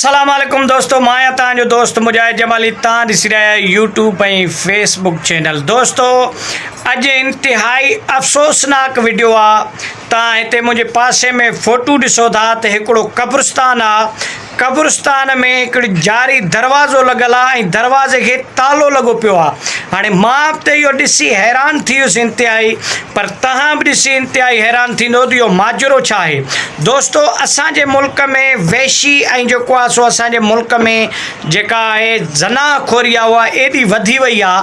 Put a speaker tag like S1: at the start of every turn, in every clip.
S1: السلام عليڪم دوستو مان آهيان توهان جو دوست مجاهد جمالي توهان ڏسي رهيا آهيو يوٽيوب ۽ فيسبوڪ چينل دوستو اڄ انتهائي افسوسناڪ وڊيو آ توهان هتي منهنجي پاسي ۾ فوٽو ڏسو ٿا ته هڪڙو قبرستان آ قبرستان ۾ هڪڙي جاري دروازو لڳل آ ۽ دروازي کي تالو لڳو پيو آ هاڻي مان به ته اهو ڏسي حيران ٿي ويس انتهائي پر توهان به ڏسي انتهائي حيران ٿيندو ته اهو ماجرو ڇا آهي دوستو اسان جي ملڪ ۾ وحشي ۽ جيڪو آ سو اسان جي ملڪ ۾ جيڪا آهي زنا خوري آ اها ايڏي وڌي وئي آ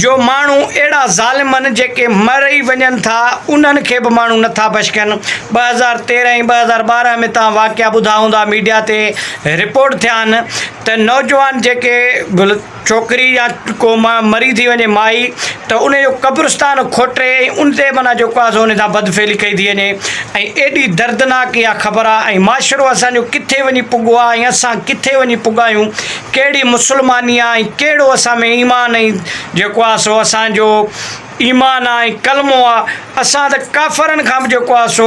S1: جو ماڻهو اهڙا ظالم آهن جيڪي مري وڃن ٿا انهن کي به ماڻهو نٿا بخشين 2013 ۽ 2012 ۾ توهان واقعا ٻڌا هوندا ميڊيا تي رپورٽ ٿيا آهن ته نوجوان جيڪي ڇوڪري يا ڪو مري ٿي وڃي مائي ته ان جو قبرستان کوٽي ۽ ان تي معنيٰ جيڪو آهي سو ان سان بدفعلي ڪئي ٿي وڃي ۽ ايڏي دردناڪ اها خبر آهي ۽ معاشرو اسان جو ڪٿي وڃي پڳو آهي ۽ اسان ڪٿي وڃي پڳا آهيون ڪهڙي مسلماني آ ۽ ڪهڙو اسان ۾ ايمان ۽ جيڪو آ سو اسان جو ايمان آ ۽ ڪلمو آ اسان ته ڪافرن کان به جيڪو آ سو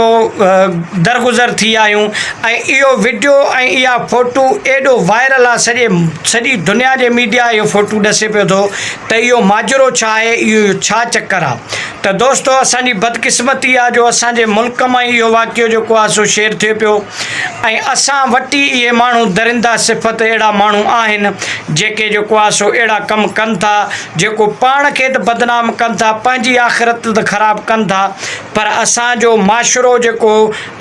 S1: درگذر ٿي آهيون ۽ اهو وڊيو ۽ اها فوٽو ايڏو وائرل آ سڄي سڄي دنيا جي ميڊيا اهو فوٽو ڏسي پيو ٿو ته اهو ماجرو ڇا آهي اهو ڇا چڪر آ ته دوستو اسان جي بدقسمتي آ جو اسان جي ملڪ مان ئي اهو واقعو جيڪو آ سو شيئر ٿئي پيو ۽ اسان وٽ ئي اهي ماڻهو درنده صفت اهڙا ماڻهو آهن جيڪي جيڪو آ سو اهڙا ڪم ڪن ٿا جيڪو پاڻ کي ته بدنام ڪن ٿا پنهنجي آخرت ته خراب ڪن ٿا پر اسان جو معاشرو جيڪو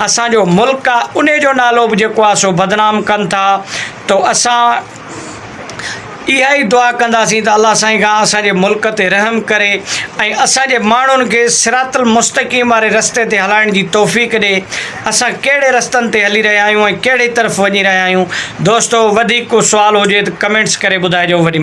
S1: اسان جو ملڪ آ انهي جو نالو به جيڪو آ سو بدنام ڪن ٿا تو اسان اها ئي دعا ڪنداسين ته الله سائين کان اسان جي ملڪ تي رحم ڪري ۽ اسان جي ماڻهن کي صراط المستقيم واري رستي تي هلائڻ جي توفيق ڏي. اسان ڪهڙي رستن تي هلي رهيا آهيون ۽ ڪهڙي طرف وڃي رهيا آهيون. دوستو وڌيڪ ڪو سوال هجي ته ڪمينٽس ڪري ٻڌائجو. وڏي.